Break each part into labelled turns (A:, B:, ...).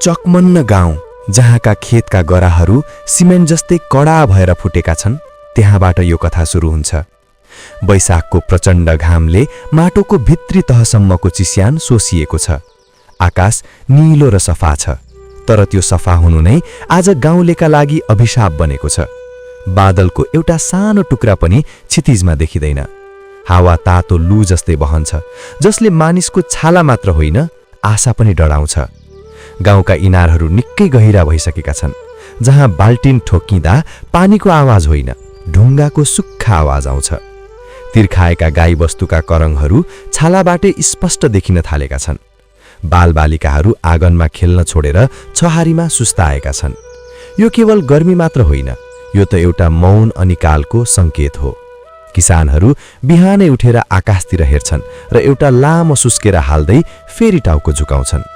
A: चकमन्न गाउँ जहाँका खेतका गराहरू सिमेन्ट जस्तै कडा भएर फुटेका छन्, त्यहाँबाट यो कथा सुरु हुन्छ। वैशाखको प्रचण्ड घामले माटोको भित्री तहसम्मको चिस्यान सोसिएको छ। आकाश नीलो र सफा छ, तर त्यो सफा हुनु नै आज गाउँलेका लागि अभिशाप बनेको छ। बादलको एउटा सानो टुक्रा पनि क्षितिजमा देखिँदैन। हावा तातो लु जस्तै बहन्छ, जसले मानिसको छाला मात्र होइन, आशा पनि डराउँछ। गाउँका इनारहरू निकै गहिरा भइसकेका छन्, जहाँ बाल्टिन ठोकिँदा पानीको आवाज होइन, ढुङ्गाको सुक्खा आवाज आउँछ। तिर्खाएका गाईबस्तुका करङहरू छालाबाटै स्पष्ट देखिन थालेका छन्। बालबालिकाहरू आँगनमा खेल्न छोडेर छहारीमा सुस्ताएका छन्। यो केवल गर्मी मात्र होइन, यो त एउटा मौन अनि कालको सङ्केत हो। किसानहरू बिहानै उठेर आकाशतिर हेर्छन् र एउटा लामो सुस्केर हाल्दै फेरि टाउको झुकाउँछन्।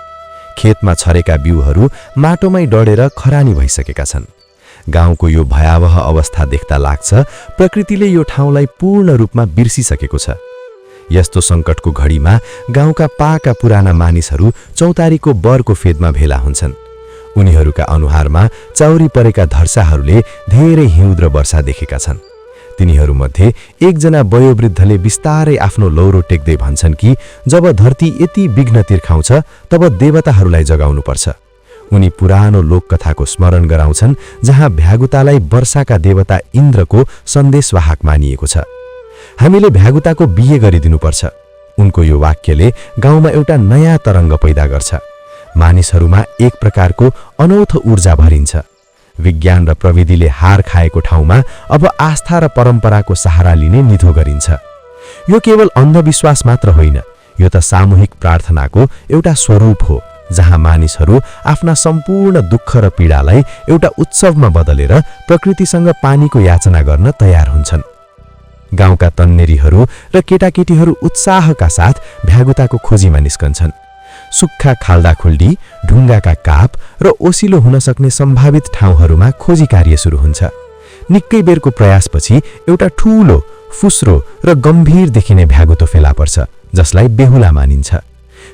A: खेतमा छरेका बिउहरू माटोमै डढेर खरानी भइसकेका छन्। गाउँको यो भयावह अवस्था देख्दा लाग्छ प्रकृतिले यो ठाउँलाई पूर्ण रूपमा बिर्सिसकेको छ। यस्तो सङ्कटको घडीमा गाउँका पाका पुराना मानिसहरू चौतारीको बरको फेदमा भेला हुन्छन्। उनीहरूका अनुहारमा चाउरी परेका धर्साहरूले धेरै हिउँद र वर्षा देखेका छन्। तिनीहरूमध्ये एकजना वयोवृद्धले बिस्तारै आफ्नो लौरो टेक्दै भन्छन् कि जब धरती यति विघ्न तिर्खाउँछ तब देवताहरूलाई जगाउनुपर्छ। उनी पुरानो लोककथाको स्मरण गराउँछन्, जहाँ भ्यागुतालाई वर्षाका देवता इन्द्रको सन्देशवाहक मानिएको छ। हामीले भ्यागुताको बिहे गरिदिनुपर्छ। उनको यो वाक्यले गाउँमा एउटा नयाँ तरङ्ग पैदा गर्छ। मानिसहरूमा एक प्रकारको अनौठो ऊर्जा भरिन्छ। विज्ञान र प्रविधिले हार खाएको ठाउँमा अब आस्था र परम्पराको सहारा लिने निधो गरिन्छ। यो केवल अन्धविश्वास मात्र होइन, यो त सामूहिक प्रार्थनाको एउटा स्वरूप हो, जहाँ मानिसहरू आफ्ना सम्पूर्ण दुःख र पीडालाई एउटा उत्सवमा बदलेर प्रकृतिसँग पानीको याचना गर्न तयार हुन्छन्। गाउँका तन्नेरीहरू र केटाकेटीहरू उत्साहका साथ भ्यागुताको खोजीमा निस्कन्छन्। सुक्खा खाल्डाखुल्डी, ढुङ्गाका काप र ओसिलो हुन सक्ने सम्भावित ठाउँहरूमा खोजी कार्य सुरु हुन्छ। निकै बेरको प्रयासपछि एउटा ठूलो, फुस्रो र गम्भीर देखिने भ्यागुतो फेला पर्छ, जसलाई बेहुला मानिन्छ।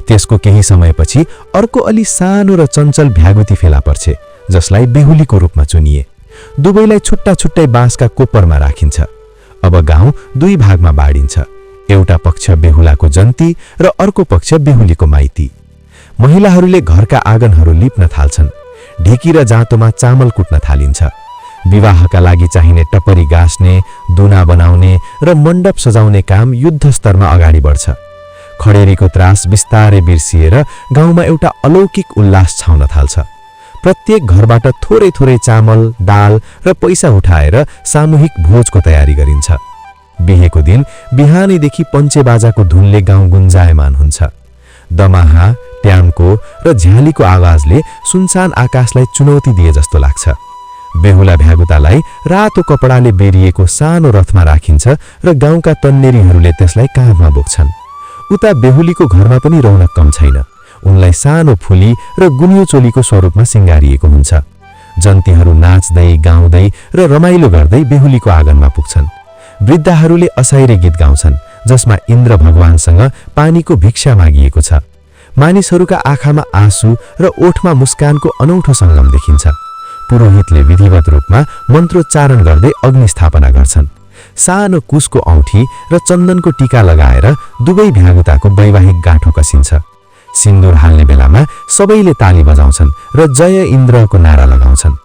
A: त्यसको केही समयपछि अर्को अलि सानो र चञ्चल भ्यागुती फेला पर्छ, जसलाई बेहुलीको रूपमा चुनिए। दुवैलाई छुट्टा छुट्टै बाँसका कोपरमा राखिन्छ। अब गाउँ दुई भागमा बाँडिन्छ, एउटा पक्ष बेहुलाको जन्ती र अर्को पक्ष बेहुलीको माइती। महिलाहरूले घरका आँगनहरू लिप्न थाल्छन्। ढिकी र जाँतोमा चामल कुट्न थालिन्छ। विवाहका लागि चाहिने टपरी गाँस्ने, दुना बनाउने र मण्डप सजाउने काम युद्ध स्तरमा अगाडि बढ्छ। खडेरीको त्रास बिस्तारै बिर्सिएर गाउँमा एउटा अलौकिक उल्लास छाउन थाल्छ। प्रत्येक घरबाट थोरै थोरै चामल, दाल र पैसा उठाएर सामूहिक भोजको तयारी गरिन्छ। बिहेको दिन बिहानैदेखि पञ्चेबाजाको धुनले गाउँ गुन्जायमान हुन्छ। दमाहा, ट्याम्को र झ्यालीको आवाजले सुनसान आकाशलाई चुनौती दिए जस्तो लाग्छ। बेहुला भ्यागुतालाई रातो कपडाले बेरिएको सानो रथमा राखिन्छ र गाउँका तन्नेरीहरूले त्यसलाई काँधमा बोक्छन्। उता बेहुलीको घरमा पनि रौनक कम छैन। उनलाई सानो फुली र गुनियो चोलीको स्वरूपमा सिँगारिएको हुन्छ। जन्तीहरू नाच्दै, गाउँदै र रमाइलो गर्दै बेहुलीको आँगनमा पुग्छन्। वृद्धाहरूले असाइरे गीत गाउँछन्, जसमा इन्द्र भगवानसँग पानीको भिक्षा मागिएको छ। मानिसहरूका आँखामा आँसु र ओठमा मुस्कानको अनौठो सङ्गम देखिन्छ। पुरोहितले विधिवत रूपमा मन्त्रोच्चारण गर्दै अग्नि स्थापना गर्छन्। सानो कुशको औँठी र चन्दनको टीका लगाएर दुवै भ्यागुताको वैवाहिक गाँठो कसिन्छ। सिन्दुर हाल्ने बेलामा सबैले ताली बजाउँछन् र जय इन्द्रको नारा लगाउँछन्।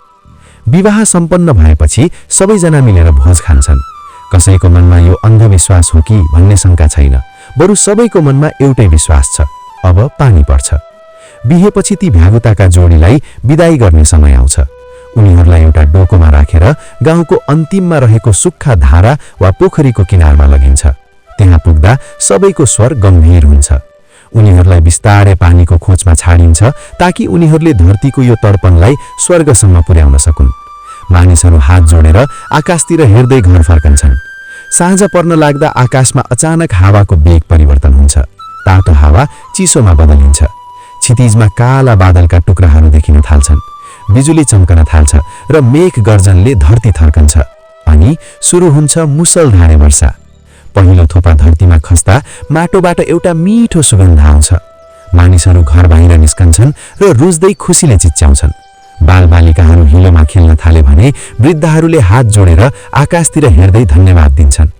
A: विवाह सम्पन्न भएपछि सबैजना मिलेर भोज खान्छन्। कसैको मनमा यो अन्धविश्वास हो कि भन्ने शङ्का छैन, बरु सबैको मनमा एउटै विश्वास छ, अब पानी पर्छ। बिहेपछि ती भ्यागुताका जोडीलाई बिदाई गर्ने समय आउँछ। उनीहरूलाई एउटा डोकोमा राखेर गाउँको अन्तिममा रहेको सुक्खा धारा वा पोखरीको किनारमा लगिन्छ। त्यहाँ पुग्दा सबैको स्वर गम्भीर हुन्छ। उनीहरूलाई बिस्तारै पानीको खोजमा छाडिन्छ, ताकि उनीहरूले धरतीको यो तर्पणलाई स्वर्गसम्म पुर्याउन सकुन्। मानिसहरू हात जोडेर आकाशतिर हेर्दै घर फर्कन्छन्। साँझ पर्न लाग्दा आकाशमा अचानक हावाको वेग परिवर्तन हुन्छ। तातो हावा चिसोमा बदलिन्छ। क्षितिजमा काला बादलका टुक्राहरू देखिन थाल्छन्। बिजुली चम्कन थाल्छ र मेघ गर्जनले धरती थर्कन्छ। अनि सुरु हुन्छ मुसलधारे वर्षा। पहिलो थोपा धरतीमा खस्दा माटोबाट एउटा मिठो सुगन्ध आउँछ। मानिसहरू घर बाहिर निस्कन्छन् र रुज्दै खुसीले चिच्याउँछन्। बालबालिकाहरू हिलोमा खेल्न थाले भने वृद्धहरूले हात जोडेर आकाशतिर हेर्दै धन्यवाद दिन्छन्।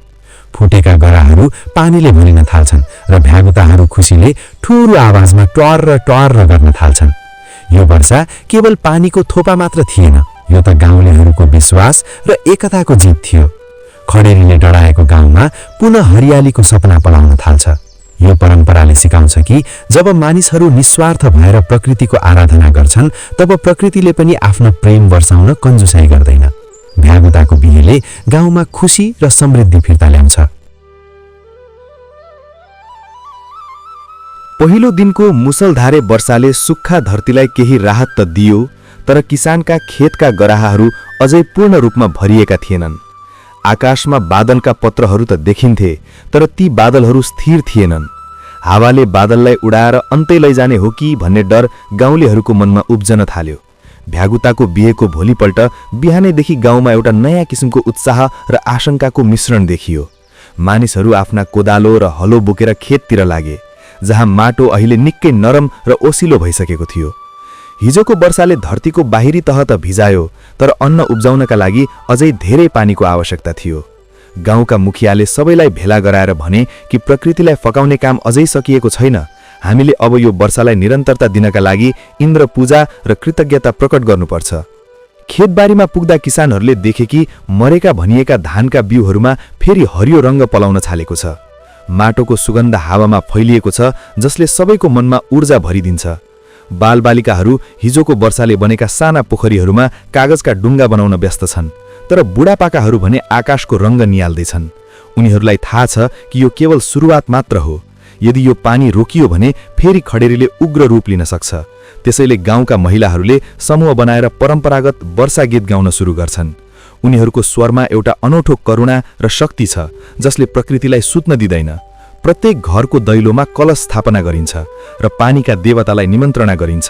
A: फुटेका गराहरू पानीले भरिन थाल्छन् र भ्यागुताहरू खुसीले ठूलो आवाजमा टर्र गर्न थाल्छन्। यो वर्षा केवल पानीको थोपा मात्र थिएन, यो त गाउँलेहरूको विश्वास र एकताको जित थियो। खडेरीले डढाएको गाउँमा पुनः हरियालीको सपना पलाउन थाल्छ। यो परम्पराले सिकाउँछ कि जब मानिसहरू निस्वार्थ भएर प्रकृतिको आराधना गर्छन् तब प्रकृतिले पनि आफ्नो प्रेम वर्षाउन कन्जुसाइ गर्दैन। भ्यागुताको बिहेले गाउँमा खुसी र समृद्धि फिर्ता ल्याउँछ। पहिलो दिनको मुसलधारे वर्षाले सुक्खा धरतीलाई केही राहत त दियो, तर किसानका खेतका गराहाहरू अझै पूर्ण रूपमा भरिएका थिएनन्। आकाशमा बादलका पत्रहरू त देखिन्थे, तर ती बादलहरू स्थिर थिएनन्। हावाले बादललाई उडाएर अन्तै लैजाने हो कि भन्ने डर गाउँलेहरूको मनमा उब्जन थाल्यो। भ्यागुताको बिहेको भोलिपल्ट बिहानैदेखि गाउँमा एउटा नयाँ किसिमको उत्साह र आशंकाको मिश्रण देखियो। मानिसहरू आफ्ना कोदालो र हलो बोकेर खेततिर लागे, जहाँ माटो अहिले निकै नरम र ओसिलो भइसकेको थियो। हिजोको वर्षाले धरतीको बाहिरी तह त भिजायो, तर अन्न उब्जाउनका लागि अझै धेरै पानीको आवश्यकता थियो। गाउँका मुखियाले सबैलाई भेला गराएर भने कि प्रकृतिलाई फकाउने काम अझै सकिएको छैन। हामीले अब यो वर्षालाई निरन्तरता दिनका लागि इन्द्र पूजा र कृतज्ञता प्रकट गर्नुपर्छ। खेतबारीमा पुग्दा किसानहरूले देखे कि मरेका भनिएका धानका बिउहरूमा फेरि हरियो रंग पलाउन थालेको छ। माटोको सुगन्ध हावामा फैलिएको छ, जसले सबैको मनमा ऊर्जा भरिदिन्छ। बालबालिकाहरू हिजोको वर्षाले बनेका साना पोखरीहरूमा कागजका डुङ्गा बनाउन व्यस्त छन्, तर बुढापाकाहरू भने आकाशको रंग निहाल्दैछन्। उनीहरूलाई थाहा छ कि यो केवल सुरुवात मात्र हो। यदि यो पानी रोकियो भने फेरि खडेरीले उग्र रूप लिन सक्छ। त्यसैले गाउँका महिलाहरूले समूह बनाएर परम्परागत वर्षा गीत गाउन सुरु गर्छन्। उनीहरूको स्वरमा एउटा अनौठो करुणा र शक्ति छ, जसले प्रकृतिलाई सुत्न दिँदैन। प्रत्येक घरको दैलोमा कलश स्थापना गरिन्छ र पानीका देवतालाई निमन्त्रणा गरिन्छ।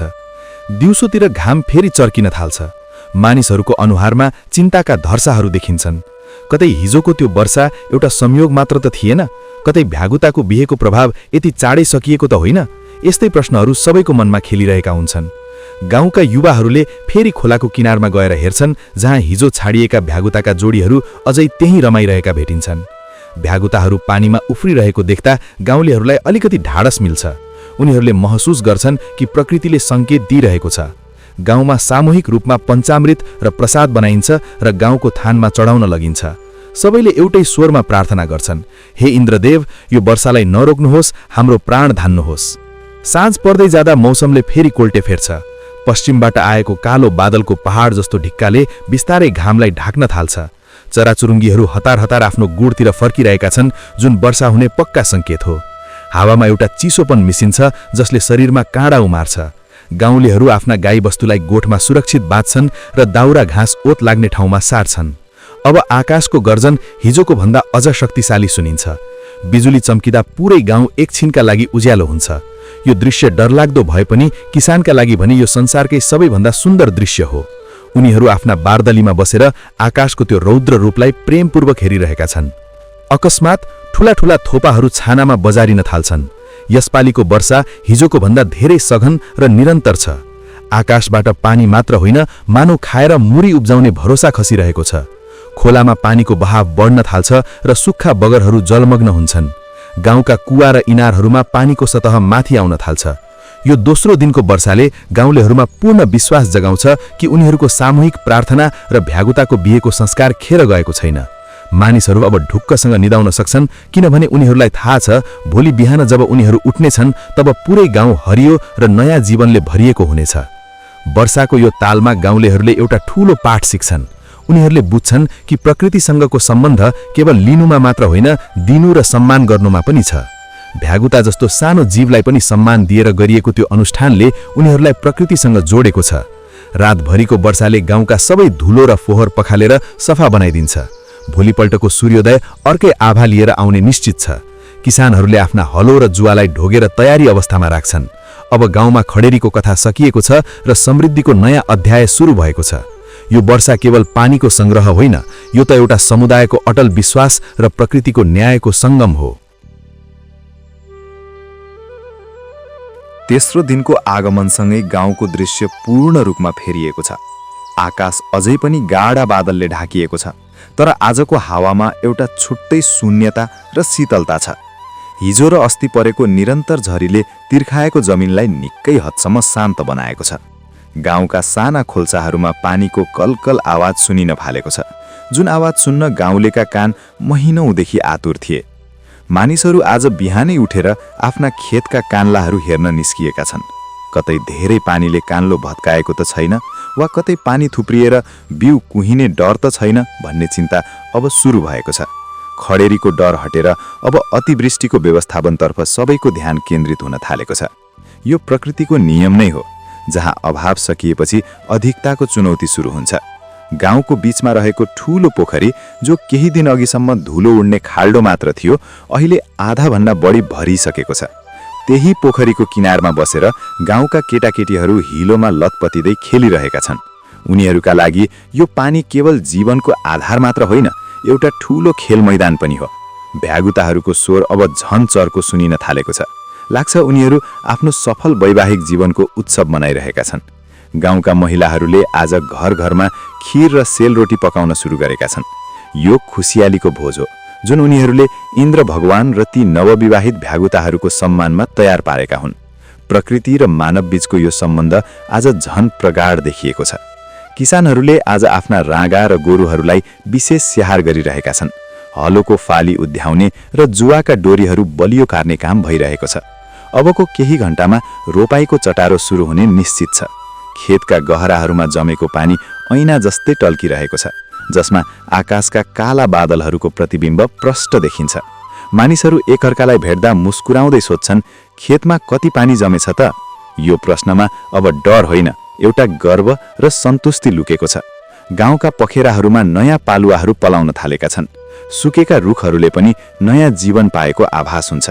A: दिउँसोतिर घाम फेरि चर्किन थाल्छ। मानिसहरूको अनुहारमा चिन्ताका धर्साहरू देखिन्छन्। कतै हिजोको त्यो वर्षा एउटा संयोग मात्र त थिएन, कतै भ्यागुताको बिहेको प्रभाव यति चाँडै सकिएको त होइन? यस्तै प्रश्नहरू सबैको मनमा खेलिरहेका हुन्छन्। गाउँका युवाहरूले फेरि खोलाको किनारमा गएर हेर्छन्, जहाँ हिजो छाडिएका भ्यागुताका जोडीहरू अझै त्यहीँ रमाइरहेका भेटिन्छन्। भ्यागुताहरू पानीमा उफ्रिरहेको देख्दा गाउँलेहरूलाई अलिकति ढाडस मिल्छ। उनीहरूले महसुस गर्छन् कि प्रकृतिले संकेत दिइरहेको छ। गाउँमा सामूहिक रूपमा पञ्चामृत र प्रसाद बनाइन्छ र गाउँको थानमा चढाउन लगिन्छ। सबैले एउटै स्वरमा प्रार्थना गर्छन्, हे इन्द्रदेव, यो वर्षालाई नरोक्नुहोस्, हाम्रो प्राण धान्नुहोस्। साँझ पर्दै जाँदा मौसमले फेरि कोल्टे फेर्छ। पश्चिमबाट आएको कालो बादलको पहाड जस्तो ढिक्काले बिस्तारै घामलाई ढाक्न थाल्छ। चराचुरुङ्गीहरू हतार हतार आफ्नो गुडतिर फर्किरहेका छन्, जुन वर्षा हुने पक्का संकेत हो। हावामा एउटा चिसोपन मिसिन्छ, जसले शरीरमा काँडा उमार्छ। गाउँलेहरू आफ्ना गाईबस्तुलाई गोठमा सुरक्षित बाँध्छन् र दाउरा घाँस ओत लाग्ने ठाउँमा सार्छन्। अब आकाशको गर्जन हिजोको भन्दा अझ शक्तिशाली सुनिन्छ। बिजुली चम्किँदा पुरै गाउँ एकछिनका लागि उज्यालो हुन्छ। यो दृश्य डरलाग्दो भए पनि किसानका लागि भने यो संसारकै सबैभन्दा सुन्दर दृश्य हो। उनीहरू आफ्ना बारदलीमा बसेर आकाशको त्यो रौद्र रूपलाई प्रेमपूर्वक हेरिरहेका छन्। अकस्मात ठूला ठूला थोपाहरू छानामा बजारिन थाल्छन्। यसपालिको वर्षा हिजोको भन्दा धेरै सघन र निरन्तर छ। आकाशबाट पानी मात्र होइन, मानव खाएर मुरी उब्जाउने भरोसा खसिरहेको छ। खोलामा पानीको बहाव बढ्न थाल्छ र सुक्खा बगरहरू जलमग्न हुन्छन्। गाउँका कुवा र इनारहरूमा पानीको सतह माथि आउन थाल्छ। यो दोस्रो दिनको वर्षाले गाउँलेहरूमा पूर्ण विश्वास जगाउँछ कि उनीहरूको सामूहिक प्रार्थना र भ्यागुताको बिहेको संस्कार खेर गएको छैन। मानिसहरू अब ढुक्कसँग निदाउन सक्छन्, किनभने उनीहरूलाई थाहा छ भोलि बिहान जब उनीहरू उठ्नेछन् तब पुरै गाउँ हरियो र नयाँ जीवनले भरिएको हुनेछ। वर्षाको यो तालमा गाउँलेहरूले एउटा ठूलो पाठ सिक्छन्। उनीहरूले बुझ्छन् कि प्रकृतिसँगको सम्बन्ध केवल लिनुमा मात्र होइन, दिनु र सम्मान गर्नुमा पनि छ। भ्यागुता जस्तो सानो जीवलाई पनि सम्मान दिएर गरिएको त्यो अनुष्ठानले उनीहरूलाई प्रकृतिसँग जोडेको छ। रातभरिको वर्षाले गाउँका सबै धुलो र फोहोर पखालेर सफा बनाइदिन्छ। भोलिपल्टको सूर्योदय अर्कै आभा लिएर आउने निश्चित छ। किसानहरूले आफ्ना हलो र जुवालाई ढोगेर तयारी अवस्थामा राख्छन्। अब गाउँमा खडेरीको कथा सकिएको छ र समृद्धिको नयाँ अध्याय सुरु भएको छ। यो वर्षा केवल पानीको संग्रह होइन, यो त एउटा समुदायको अटल विश्वास र प्रकृतिको न्यायको संगम हो। तेस्रो दिनको आगमनसँगै गाउँको दृश्य पूर्ण रूपमा फेरिएको छ। आकाश अझै पनि गाढा बादलले ढाकिएको छ, तर आजको हावामा एउटा छुट्टै शून्यता र शीतलता छ। हिजो र अस्ति परेको निरन्तर झरीले तिर्खाएको जमिनलाई निकै हदसम्म शान्त बनाएको छ। गाउँका साना खोल्साहरूमा पानीको कलकल आवाज सुनिन थालेको छ, जुन आवाज सुन्न गाउँलेका कान महिनौदेखि आतुर थिए। मानिसहरू आज बिहानै उठेर आफ्ना खेतका कान्लाहरू हेर्न निस्किएका छन्। कतै धेरै पानीले कान्लो भत्काएको त छैन, वा कतै पानी थुप्रिएर बिउ कुहिने डर त छैन भन्ने चिन्ता अब सुरु भएको छ। खडेरीको डर हटेर अब अतिवृष्टिको व्यवस्थापनतर्फ सबैको ध्यान केन्द्रित हुन थालेको छ। यो प्रकृतिको नियम नै हो, जहाँ अभाव सकिएपछि अधिकताको चुनौती सुरु हुन्छ। गाउँको बीचमा रहेको ठूलो पोखरी, जो केही दिन अघिसम्म धुलो उड्ने खाल्डो मात्र थियो, अहिले आधाभन्दा बढी भरिसकेको छ। त्यही पोखरीको किनारमा बसेर गाउँका केटाकेटीहरू हिलोमा लतपतिँदै खेलिरहेका छन्। उनीहरूका लागि यो पानी केवल जीवनको आधार मात्र होइन, एउटा ठूलो खेल मैदान पनि हो। भ्यागुताहरूको स्वर अब झन चर्को सुनिन थालेको छ। लाग्छ उनीहरू आफ्नो सफल वैवाहिक जीवनको उत्सव मनाइरहेका छन्। गाउँका महिलाहरूले आज घर घरमा खीर र सेलरोटी पकाउन सुरु गरेका छन्। यो खुसियालीको भोज हो, जुन उनीहरूले इन्द्र भगवान र ती नवविवाहित भ्यागुताहरूको सम्मानमा तयार पारेका हुन्। प्रकृति र मानव बीचको यो सम्बन्ध आज झन प्रगाढ देखिएको छ। किसानहरूले आज आफ्ना राँगा र गोरुहरूलाई विशेष स्याहार गरिरहेका छन्। हलोको फाली उद्याउने र जुवाका डोरीहरू बलियो कार्ने काम भइरहेको छ। अबको केही घण्टामा रोपाईको चटारो सुरु हुने निश्चित छ। खेतका गहराहरूमा जमेको पानी ऐना जस्तै टल्किरहेको छ, जसमा आकाशका काला बादलहरूको प्रतिबिम्ब प्रष्ट देखिन्छ। मानिसहरू एकअर्कालाई भेट्दा मुस्कुराउँदै सोध्छन्, खेतमा कति पानी जमेछ त? यो प्रश्नमा अब डर होइन, एउटा गर्व र सन्तुष्टि लुकेको छ। गाउँका पखेराहरूमा नयाँ पालुवाहरू पलाउन थालेका छन्। सुकेका रुखहरूले पनि नयाँ जीवन पाएको आभास हुन्छ।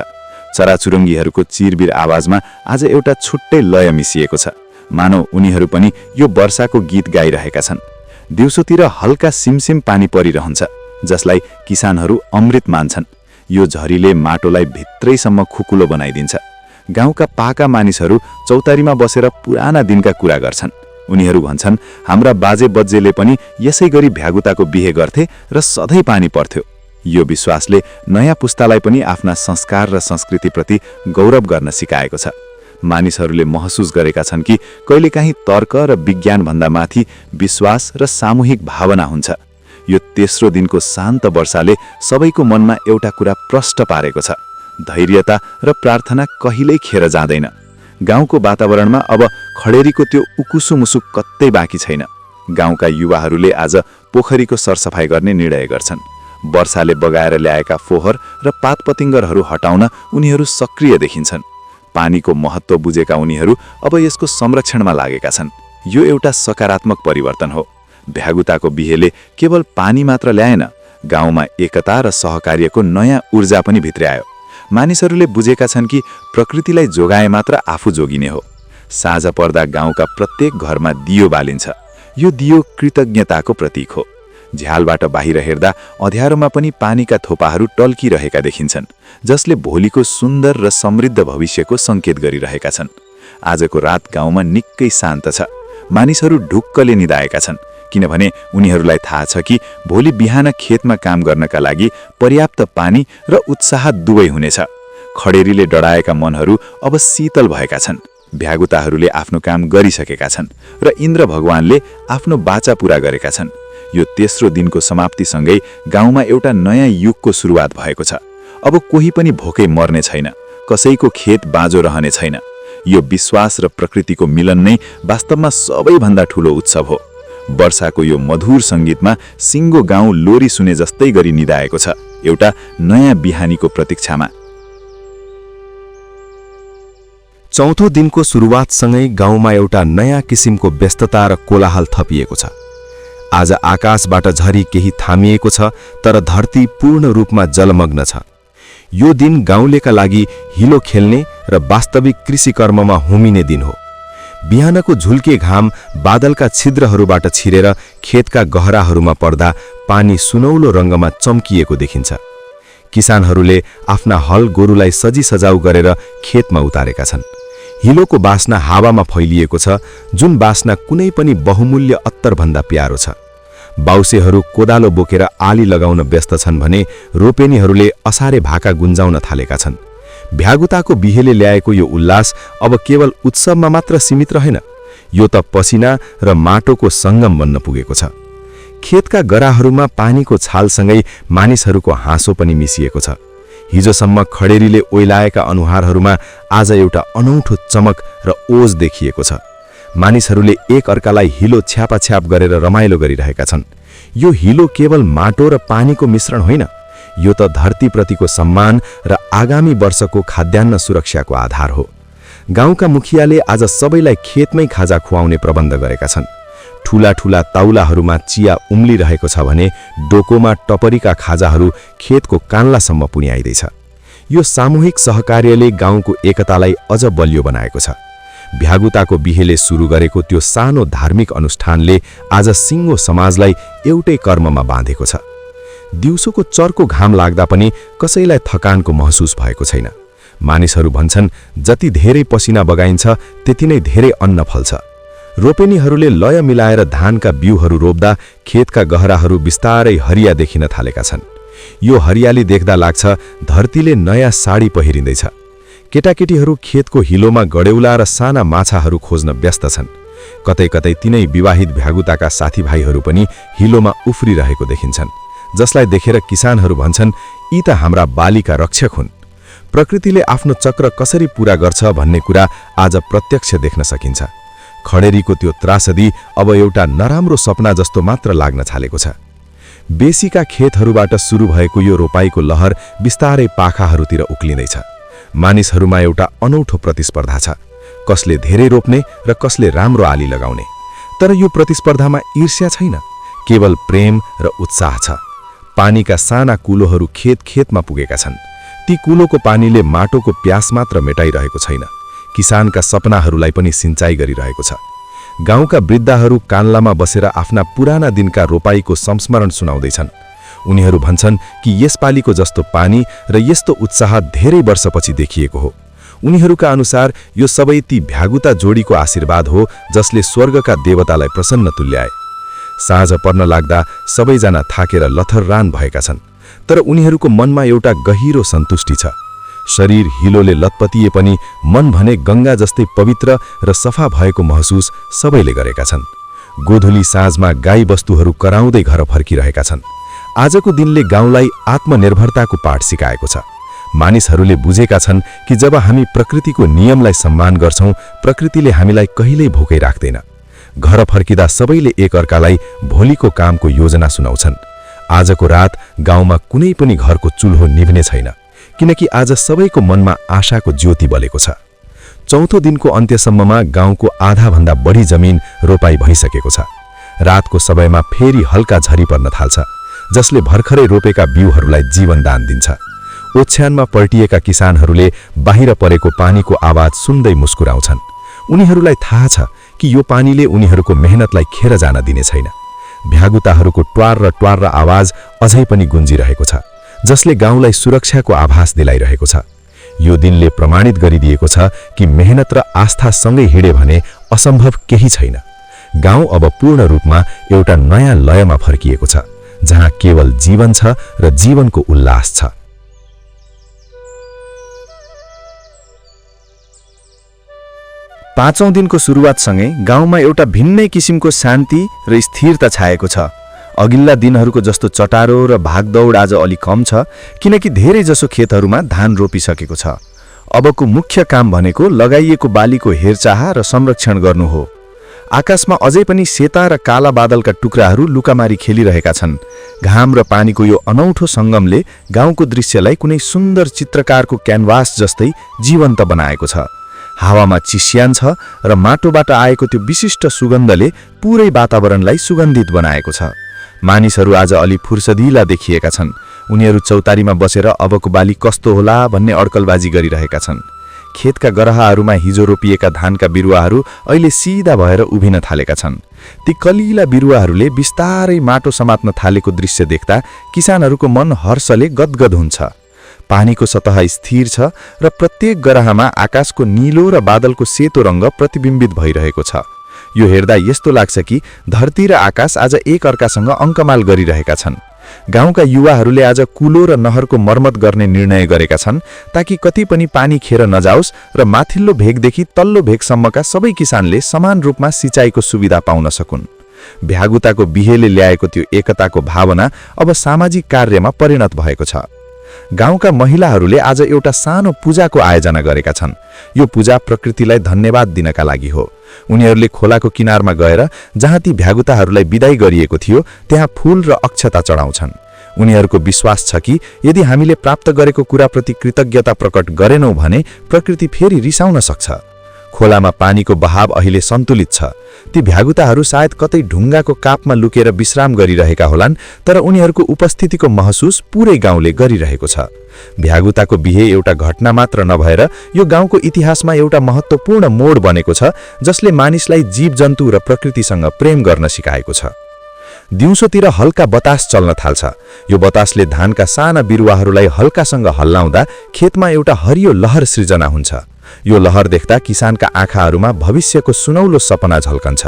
A: चराचुरुङ्गीहरूको चिरबिर आवाजमा आज एउटा छुट्टै लय मिसिएको छ, मानौ उनीहरू पनि यो वर्षाको गीत गाइरहेका छन्। दिउँसोतिर हल्का सिमसिम पानी परिरहन्छ, जसलाई किसानहरू अमृत मान्छन्। यो झरीले माटोलाई भित्रैसम्म खुकुलो बनाइदिन्छ। गाउँका पाका मानिसहरू चौतारीमा बसेर पुराना दिनका कुरा गर्छन्। उनीहरू भन्छन्, हाम्रा बाजे बज्जेले पनि यसै गरी भ्यागुताको बिहे गर्थे र सधैँ पानी पर्थ्यो। यो विश्वासले नयाँ पुस्तालाई पनि आफ्ना संस्कार र संस्कृतिप्रति गौरव गर्न सिकाएको छ। मानिसहरूले महसुस गरेका छन् कि कहिलेकाहीँ तर्क र विज्ञानभन्दा माथि विश्वास र सामूहिक भावना हुन्छ। यो तेस्रो दिनको शान्त वर्षाले सबैको मनमा एउटा कुरा प्रष्ट पारेको छ, धैर्यता र प्रार्थना कहिल्यै खेर जाँदैन। गाउँको वातावरणमा अब खडेरीको त्यो उकुसुमुसु कतै बाँकी छैन। गाउँका युवाहरूले आज पोखरीको सरसफाई गर्ने निर्णय गर्छन्। वर्षाले बगाएर ल्याएका फोहोर र पातपतिङ्गरहरू हटाउन उनीहरू सक्रिय देखिन्छन्। पानीको महत्त्व बुझेका उनीहरू अब यसको संरक्षणमा लागेका छन्। यो एउटा सकारात्मक परिवर्तन हो। भ्यागुताको बिहेले केवल पानी मात्र ल्याएन, गाउँमा एकता र सहकार्यको नयाँ ऊर्जा पनि भित्र्यायो। मानिसहरूले बुझेका छन् कि प्रकृतिलाई जोगाए मात्र आफू जोगिने हो। साँझ पर्दा गाउँका प्रत्येक घरमा दियो बालिन्छ। यो दियो कृतज्ञताको प्रतीक हो। झ्यालबाट बाहिर हेर्दा अँध्यारोमा पनि पानीका थोपाहरू टल्किरहेका देखिन्छन्, जसले भोलिको सुन्दर र समृद्ध भविष्यको सङ्केत गरिरहेका छन्। आजको रात गाउँमा निकै शान्त छ। मानिसहरू ढुक्कले निदाएका छन्, किनभने उनीहरूलाई थाहा छ कि भोलि बिहान खेतमा काम गर्नका लागि पर्याप्त पानी र उत्साह दुवै हुनेछ। खडेरीले डढाएका मनहरू अब शीतल भएका छन्। भ्यागुताहरूले आफ्नो काम गरिसकेका छन् र इन्द्र भगवानले आफ्नो बाचा पूरा गरेका छन्। यो तेस्रो दिनको समाप्तिसँगै गाउँमा एउटा नयाँ युगको सुरुवात भएको छ। अब कोही पनि भोकै मर्ने छैन, कसैको खेत बाँझो रहने छैन। यो विश्वास र प्रकृतिको मिलन नै वास्तवमा सबैभन्दा ठूलो उत्सव हो। वर्षाको यो मधुर सङ्गीतमा सिङ्गो गाउँ लोरी सुने जस्तै गरी निदाएको छ, एउटा नयाँ बिहानीको प्रतीक्षामा।
B: चौथो दिनको सुरुवातसँगै गाउँमा एउटा नयाँ किसिमको व्यस्तता र कोलाहल थपिएको छ। आज आकाशबाट झरी केही थामिएको छ, तर धरती पूर्ण रूपमा जलमग्न छ। यो दिन गाउँलेका लागि हिलो खेल्ने र वास्तविक कृषि कर्ममा होमिने दिन हो। बिहानको झुल्के घाम बादलका छिद्रहरूबाट छिरेर खेतका गहराहरूमा पर्दा पानी सुनौलो रङ्गमा चम्किएको देखिन्छ। किसानहरूले आफ्ना हल गोरुलाई सजी सजाउ गरेर खेतमा उतारेका छन्। हिलोको बास्ना हावामा फैलिएको छ, जुन बास्ना कुनै पनि बहुमूल्य अत्तरभन्दा प्यारो छ। बाउसेहरू कोदालो बोकेर आली लगाउन व्यस्त छन् भने रोपेनीहरूले असारे भाका गुन्जाउन थालेका छन्। भ्यागुताको बिहेले ल्याएको यो उल्लास अब केवल उत्सवमा मात्र सीमित रहेन, यो त पसिना र माटोको सङ्गम बन्न पुगेको छ। खेतका गराहरूमा पानीको छालसँगै मानिसहरूको हाँसो पनि मिसिएको छ। हिजोसम्म खडेरीले ओइलाएका अनुहारहरूमा आज एउटा अनौठो चमक र ओज देखिएको छ। मानिसहरूले एक अर्कालाई हिलो छ्यापाछ्याप गरेर रमाइलो गरिरहेका छन्। यो हिलो केवल माटो र पानीको मिश्रण होइन, यो त धरतीप्रतिको सम्मान र आगामी वर्षको खाद्यान्न सुरक्षाको आधार हो। गाउँका मुखियाले आज सबैलाई खेतमै खाजा खुवाउने प्रबन्ध गरेका छन्। ठूला ठूला ताउलाहरूमा चिया उम्लिरहेको छ भने डोकोमा टपरीका खाजाहरू खेतको कान्लासम्म पुर्याइदैछ। यो सामूहिक सहकार्यले गाउँको एकतालाई अझ बलियो बनाएको छ। भ्यागुताको बिहेले सुरु गरेको त्यो सानो धार्मिक अनुष्ठानले आज सिङ्गो समाजलाई एउटै कर्ममा बाँधेको छ। दिउँसोको चर्को घाम लाग्दा पनि कसैलाई थकानको महसुस भएको छैन। मानिसहरू भन्छन्, जति धेरै पसिना बगाइन्छ त्यति नै धेरै अन्न फल्छ। रोपेनीहरूले लय मिलाएर धानका बिउहरू रोप्दा खेतका गहराहरू बिस्तारै हरिया देखिन थालेका छन्। यो हरियाली देख्दा लाग्छ धरतीले नयाँ साडी पहिरिँदैछ। केटाकेटीहरू खेतको हिलोमा गडेउला र साना माछाहरू खोज्न व्यस्त छन्। कतै कतै तिनै विवाहित भ्यागुताका साथीभाइहरू पनि हिलोमा उफ्रिरहेको देखिन्छन्, जसलाई देखेर किसानहरू भन्छन्, यी त हाम्रा बालीका रक्षक हुन्। प्रकृतिले आफ्नो चक्र कसरी पूरा गर्छ भन्ने कुरा आज प्रत्यक्ष देख्न सकिन्छ। खडेरीको त्यो त्रासदी अब एउटा नराम्रो सपना जस्तो मात्र लाग्न थालेको छ। बेसीका खेतहरूबाट सुरु भएको यो रोपाईको लहर बिस्तारै पाखाहरूतिर उक्लिँदैछ। मानिसहरूमा एउटा अनौठो प्रतिस्पर्धा छ, कसले धेरै रोप्ने र कसले राम्रो आली लगाउने। तर यो प्रतिस्पर्धामा ईर्ष्या छैन, केवल प्रेम र उत्साह छ। पानीका साना कुलोहरू खेत खेतमा पुगेका छन्। ती कुलोको पानीले माटोको प्यास मात्र मेटाइरहेको छैन, किसानका सपनाहरूलाई पनि सिंचाइ गरिरहेको छ। गाउँका वृद्धहरू कान्लामा बसेर आफ्ना पुराना दिनका रोपाईको संस्मरण सुनाउँदैछन्। उनीहरू भन्छन् कि यसपालिको जस्तो पानी र यस्तो उत्साह धेरै वर्षपछि देखिएको हो। उनीहरूका अनुसार यो सबै ती भ्यागुता जोडीको आशीर्वाद हो, जसले स्वर्गका देवतालाई प्रसन्न तुल्याए। साँझ पर्न लाग्दा सबैजना थाकेर लथररान भएका छन्, तर उनीहरूको मनमा एउटा गहिरो सन्तुष्टि छ। शरीर हिलोले लतपतिए पनि मन भने गंगा जस्तै पवित्र र सफा भएको महसुस सबैले गरेका छन्। गोधुली साँझमा गाई बस्तुहरू कराउँदै घर फर्किरहेका छन्। आजको दिनले गाउँलाई आत्मनिर्भरताको पाठ सिकाएको छ। मानिसहरूले बुझेका छन् कि जब हामी प्रकृतिको नियमलाई सम्मान गर्छौं, प्रकृतिले हामीलाई कहिल्यै भोकै राख्दैन। घर फर्किदा सबैले एकअर्कालाई भोलिको कामको योजना सुनाउँछन्। आजको रात गाउँमा कुनै पनि घरको चुल्हो निभ्ने छैन, किनकि आज सबैको मनमा आशाको ज्योति बलेको छ। चौथो दिनको अन्त्यसम्ममा गाउँको आधाभन्दा बढी जमिन रोपाई भइसकेको छ। रातको समयमा फेरि हल्का झरी पर्न थाल्छ, जसले भर्खरै रोपेका बिउहरूलाई जीवन दान दिन्छ। ओछ्यानमा पल्टिएका किसानहरूले बाहिर परेको पानीको आवाज सुन्दै मुस्कुराउँछन्। उनीहरूलाई थाहा छ कि यो पानीले उनीहरूको मेहनतलाई खेर जान दिने छैन। भ्यागुताहरूको ट्वार र आवाज अझै पनि गुन्जिरहेको छ, जसले गाउँलाई सुरक्षाको आभास दिलाइरहेको छ। यो दिनले प्रमाणित गरिदिएको छ कि मेहनत र आस्था सँगै हिँडे भने असम्भव केही छैन। गाउँ अब पूर्ण रूपमा एउटा नयाँ लयमा फर्किएको छ, जहाँ केवल जीवन छ र जीवनको उल्लास छ।
C: पाँचौं दिनको सुरुवातसँगै गाउँमा एउटा भिन्नै किसिमको शान्ति र स्थिरता छाएको छ। अघिल्ला दिनहरूको जस्तो चटारो र भागदौड आज अलि कम छ, किनकि धेरै जसो खेतहरूमा धान रोपिसकेको छ। अबको मुख्य काम भनेको लगाइएको बालीको हेरचाह र संरक्षण गर्नु हो। आकाशमा अझै पनि सेता र काला बादलका टुक्राहरू लुकामारी खेलिरहेका छन्। घाम र पानीको यो अनौठो सङ्गमले गाउँको दृश्यलाई कुनै सुन्दर चित्रकारको क्यानभास जस्तै जीवन्त बनाएको छ। हावामा चिस्यान छ र माटोबाट आएको त्यो विशिष्ट सुगन्धले पूरै वातावरणलाई सुगन्धित बनाएको छ। मानिसहरू आज अलि फुर्सदिला देखिएका छन्। उनीहरू चौतारीमा बसेर अबको बाली कस्तो होला भन्ने अड्कलबाजी गरिरहेका छन्। खेतका गरहाहरूमा हिजो रोपिएका धानका बिरुवाहरू अहिले सिधा भएर उभिन थालेका छन्। ती कलिला बिरुवाहरूले बिस्तारै माटो समात्न थालेको दृश्य देख्दा किसानहरूको मन हर्षले गदगद हुन्छ। पानीको सतह स्थिर छ र प्रत्येक गराहमा आकाशको नीलो र बादलको सेतो रंग प्रतिबिम्बित भइरहेको छ। यो हेर्दा यस्तो लाग्छ कि धरती र आकाश आज एक अर्कासँग अङ्कमाल गरिरहेका छन्। गाउँका युवाहरूले आज कुलो र नहरको मर्मत गर्ने निर्णय गरेका छन् ताकि कति पनि पानी खेर नजाओस् र माथिल्लो भेगदेखि तल्लो भेगसम्मका सबै किसानले समान रूपमा सिँचाइको सुविधा पाउन सकुन्। भ्यागुताको बिहेले ल्याएको त्यो एकताको भावना अब सामाजिक कार्यमा परिणत भएको छ। गाउँका महिलाहरूले आज एउटा सानो पूजाको आयोजना गरेका छन्। यो पूजा प्रकृतिलाई धन्यवाद दिनका लागि हो। उनीहरूले खोलाको किनारमा गएर जहाँ ती भ्यागुताहरूलाई बिदाई गरिएको थियो त्यहाँ फूल र अक्षता चढाउँछन्। उनीहरूको विश्वास छ कि यदि हामीले प्राप्त गरेको कुराप्रति कृतज्ञता प्रकट गरेनौं भने प्रकृति फेरि रिसाउन सक्छ। खोलामा पानीको बहाव अहिले सन्तुलित छ। ती भ्यागुताहरू सायद कतै ढुङ्गाको कापमा लुकेर विश्राम गरिरहेका होलान्, तर उनीहरूको उपस्थितिको महसुस पूरै गाउँले गरिरहेको छ। भ्यागुताको बिहे एउटा घटना मात्र नभएर यो गाउँको इतिहासमा एउटा महत्त्वपूर्ण मोड बनेको छ, जसले मानिसलाई जीवजन्तु र प्रकृतिसँग प्रेम गर्न सिकाएको छ। दिउँसोतिर हल्का बतास चल्न थाल्छ। यो बतासले धानका साना बिरुवाहरूलाई हल्कासँग हल्लाउँदा खेतमा एउटा हरियो लहर सृजना हुन्छ। यो लहर देख्दा किसानका आँखाहरूमा भविष्यको सुनौलो सपना झल्कन्छ।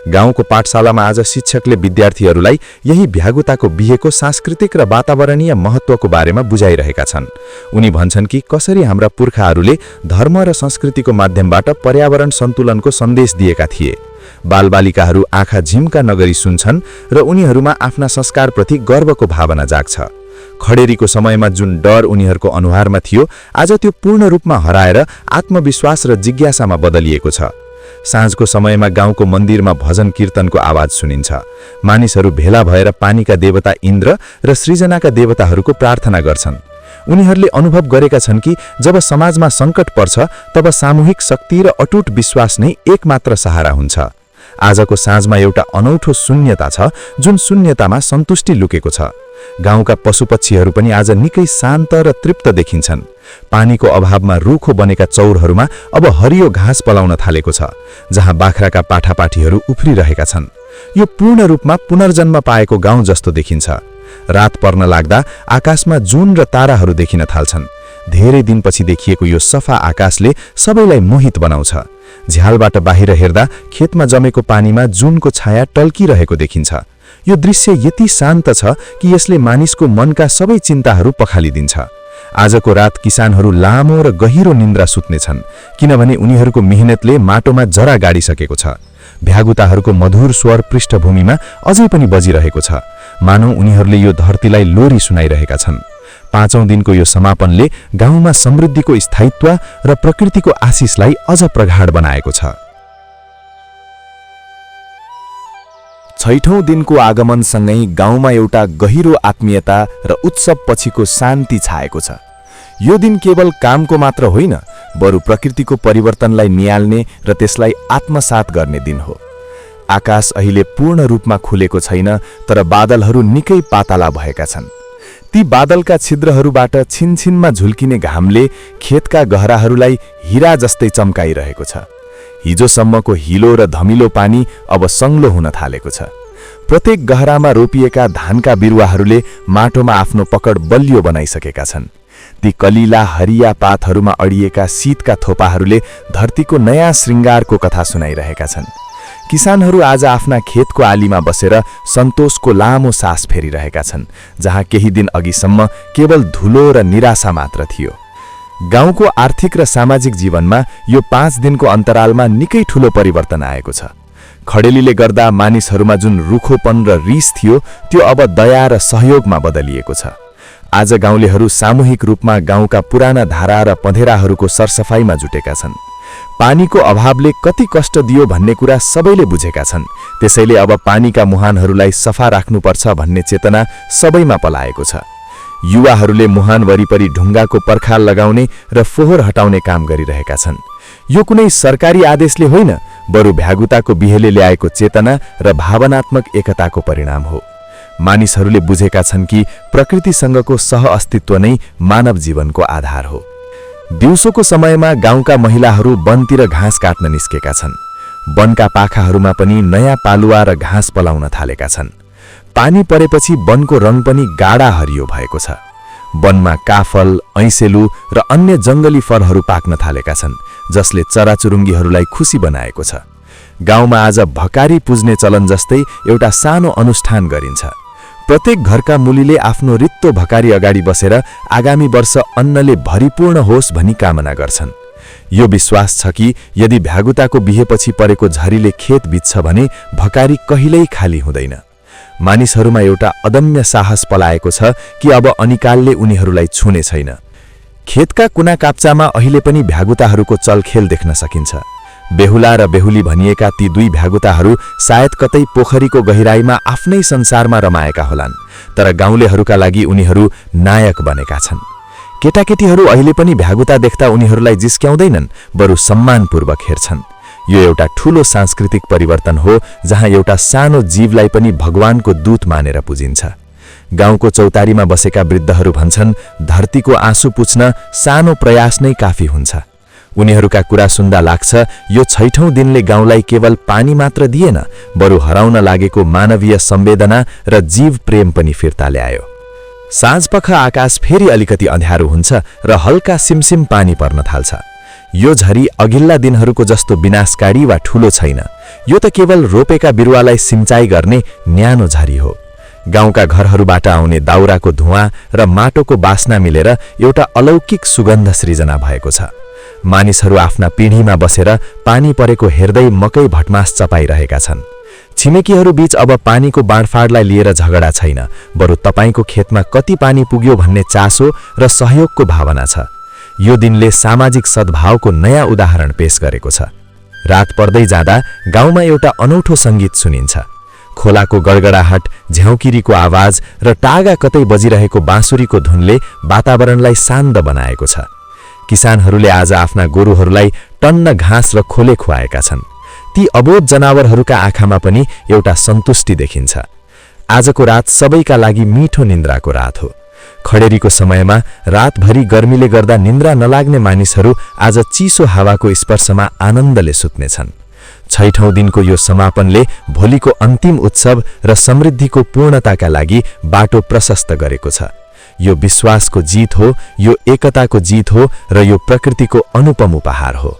C: गाउँको पाठशालामा आज शिक्षकले विद्यार्थीहरूलाई यही भ्यागुताको बिहेको सांस्कृतिक र वातावरणीय महत्त्वको बारेमा बुझाइरहेका छन्। उनी भन्छन् कि कसरी हाम्रा पुर्खाहरूले धर्म र संस्कृतिको माध्यमबाट पर्यावरण सन्तुलनको सन्देश दिएका थिए। बालबालिकाहरू आँखा झिम्का नगरी सुन्छन् र उनीहरूमा आफ्ना संस्कारप्रति गर्वको भावना जाग्छ। खडेरीको समयमा जुन डर उनीहरूको अनुहारमा थियो, आज त्यो पूर्ण रूपमा हराएर आत्मविश्वास र जिज्ञासामा बदलिएको छ। साँझको समयमा गाउँको मन्दिरमा भजन कीर्तनको आवाज सुनिन्छ। मानिसहरू भेला भएर पानीका देवता इन्द्र र सृजनाका देवताहरूको प्रार्थना गर्छन्। उनीहरूले अनुभव गरेका छन् कि जब समाजमा सङ्कट पर्छ तब सामूहिक शक्ति र अटुट विश्वास नै एकमात्र सहारा हुन्छ। आजको साँझमा एउटा अनौठो शून्यता छ, जुन शून्यतामा सन्तुष्टि लुकेको छ। गाउँका पशुपक्षीहरू पनि आज निकै शान्त र तृप्त देखिन्छन्। पानीको अभावमा रुखो बनेका चौरहरूमा अब हरियो घाँस पलाउन थालेको छ, जहाँ बाख्राका पाठापाठीहरू उफ्रिरहेका छन्। यो पूर्ण रूपमा पुनर्जन्म पाएको गाउँ जस्तो देखिन्छ। रात पर्न लाग्दा आकाशमा जुन र ताराहरू देखिन थाल्छन्। धेरै दिनपछि देखिएको यो सफा आकाशले सबैलाई मोहित बनाउँछ। झ्यालबाट बाहिर हेर्दा खेतमा जमेको पानीमा जुनको छाया टल्किरहेको देखिन्छ। यो दृश्य यति शान्त छ कि यसले मानिसको मनका सबै चिन्ताहरू पखालिदिन्छ। आजको रात किसानहरू लामो र गहिरो निन्द्रा सुत्नेछन्, किनभने उनीहरूको मेहनतले माटोमा जरा गाडिसकेको छ। भ्यागुताहरूको मधुर स्वर पृष्ठभूमिमा अझै पनि बजिरहेको छ, मानौ उनीहरूले यो धरतीलाई लोरी सुनाइरहेका छन्। 5औं दिनको यो समापनले गाउँमा समृद्धिको स्थायित्व र प्रकृतिको आशिषलाई अझ प्रगाढ बनाएको छ। 6औं दिनको आगमनसँगै गाउँमा एउटा गहिरो आत्मीयता र उत्सव पछिको शान्ति छाएको छ। यो दिन केवल कामको मात्र होइन, बरु प्रकृतिको परिवर्तनलाई नियाल्ने र त्यसलाई आत्मसात गर्ने दिन हो। आकाश अहिले पूर्ण रूपमा खुलेको छैन, तर बादलहरू निकै पातला भएका छन्। ती बादलका छिद्रहरूबाट छिनछिनमा झुल्किने घामले खेतका गहराहरूलाई हीरा जस्तै चम्काइरहेको छ। हिजोसम्मको हिलो र धमिलो पानी अब सङ्लो हुन थालेको छ। प्रत्येक गहरामा रोपिएका धानका बिरुवाहरूले माटोमा आफ्नो पकड बलियो बनाइसकेका छन्। ती कलिला हरिया पातहरूमा अडिएका शीतका थोपाहरूले धरतीको नयाँ श्रृङ्गारको कथा सुनाइरहेका छन्। किसानहरू आज आफ्ना खेतको आलीमा बसेर सन्तोषको लामो सास फेरिरहेका छन्, जहाँ केही दिन अघिसम्म केवल धुलो र निराशा मात्र थियो। गाउँको आर्थिक र सामाजिक जीवनमा यो 5 दिनको अन्तरालमा निकै ठूलो परिवर्तन आएको छ। खडेलीले गर्दा मानिसहरूमा जुन रुखोपन र रिस थियो, त्यो अब दया र सहयोगमा बदलिएको छ। आज गाउँलेहरू सामूहिक रूपमा गाउँका पुराना धारा र पँधेराहरूको सरसफाइमा जुटेका छन्। पानीको अभावले कति कष्ट दियो भन्ने कुरा सबैले बुझेका छन्, त्यसैले अब पानीका मुहानहरूलाई सफा राख्नुपर्छ भन्ने चेतना सबैमा पलाएको छ। युवाहरूले मुहान वरिपरि ढुङ्गाको पर्खाल लगाउने र फोहोर हटाउने काम गरिरहेका छन्। यो कुनै सरकारी आदेशले होइन, बरु भ्यागुताको बिहेले ल्याएको चेतना र भावनात्मक एकताको परिणाम हो। मानिसहरूले बुझेका छन् कि प्रकृतिसँगको सहअस्तित्व नै मानव जीवनको आधार हो। दिउँसोको समयमा गाउँका महिलाहरू वनतिर घाँस काट्न निस्केका छन्। वनका पाखाहरूमा पनि नयाँ पालुवा र घाँस पलाउन थालेका छन्। पानी परेपछि वनको रङ पनि गाढा हरियो भएको छ।
A: वनमा काफल, ऐसेलु र अन्य जङ्गली फलहरू पाक्न थालेका छन्, जसले चराचुरुङ्गीहरूलाई खुसी बनाएको छ। गाउँमा आज भकारी पुज्ने चलन जस्तै एउटा सानो अनुष्ठान गरिन्छ। प्रत्येक घरका मुलीले आफ्नो रित्तो भकारी अगाडि बसेर आगामी वर्ष अन्नले भरिपूर्ण होस् भनी कामना गर्छन्। यो विश्वास छ कि यदि भ्यागुताको बिहेपछि परेको झरीले खेत बित्छ भने भकारी कहिल्यै खाली हुँदैन। मानिसहरूमा एउटा अदम्य साहस पलाएको छ कि अब अनिकालले उनीहरूलाई छुने छैन। खेतका कुना काप्चामा अहिले पनि भ्यागुताहरूको चलखेल देख्न सकिन्छ। बेहुला र बेहुली भनिएका ती दुई भ्यागुताहरू सायद कतै पोखरीको गहिराईमा आफ्नै संसारमा रमाएका होलान्, तर गाउँलेहरूका लागि उनीहरू नायक बनेका छन्। केटाकेटीहरू अहिले पनि भ्यागुता देख्दा उनीहरूलाई जिस्क्याउँदैनन्, बरु सम्मानपूर्वक हेर्छन्। यो एउटा ठूलो सांस्कृतिक परिवर्तन हो, जहाँ एउटा सानो जीवलाई पनि भगवानको दूत मानेर पुजिन्छ। गाउँको चौतारीमा बसेका वृद्धहरू भन्छन्, धरतीको आँसु पुछ्न सानो प्रयास नै काफी हुन्छ। उनीहरूका कुरा सुन्दा लाग्छ यो 6औं दिनले गाउँलाई केवल पानी मात्र दिएन, बरु हराउन लागेको मानवीय संवेदना र जीव प्रेम पनि फिर्ता ल्यायो। साँझपख आकाश फेरि अलिकति अँध्यारो हुन्छ र हल्का सिमसिम पानी पर्न थाल्छ। यो झरी अघिल्ला दिनहरूको जस्तो विनाशकारी वा ठूलो छैन। यो त केवल रोपेका बिरुवालाई सिंचाइ गर्ने न्यानो झरी हो। गाउँका घरहरूबाट आउने दाउराको धुवाँ र माटोको बास्ना मिलेर एउटा अलौकिक सुगन्ध सृजना भएको छ। मानिसहरू आफ्ना पिँढीमा बसेर पानी परेको हेर्दै मकै भटमास चपाइरहेका छन्। छिमेकीहरू बीच अब पानीको बाँडफाँडलाई लिएर झगडा छैन, बरु तपाईको खेतमा कति पानी पुग्यो भन्ने चासो र सहयोगको भावना छ। यो दिनले सामाजिक सद्भावको नयाँ उदाहरण पेश गरेको छ। रात पर्दै जाँदा गाउँमा एउटा अनौठो संगीत सुनिन्छ। खोलाको गडगडाहट, झ्याउकिरीको आवाज र टागा कतै बजिरहेको बाँसुरीको धुनले वातावरणलाई शान्त बनाएको छ। किसानहरूले आज आफ्ना गोरुहरूलाई टन्न घाँस र खोले खुवाएका छन्। ती अबोध जनावरहरूका आँखामा पनि एउटा सन्तुष्टि देखिन्छ। आजको रात सबैका लागि मिठो निन्द्राको रात हो। खडेरीको समयमा रातभरि गर्मीले गर्दा निन्द्रा नलाग्ने मानिसहरू आज चिसो हावाको स्पर्शमा आनन्दले सुत्नेछन्। 6औं दिनको यो समापनले भोलिको अन्तिम उत्सव र समृद्धिको पूर्णताका लागि बाटो प्रशस्त गरेको छ। यो विश्वासको जीत हो, यो एकताको जीत हो र यो प्रकृतिको अनुपम उपहार हो।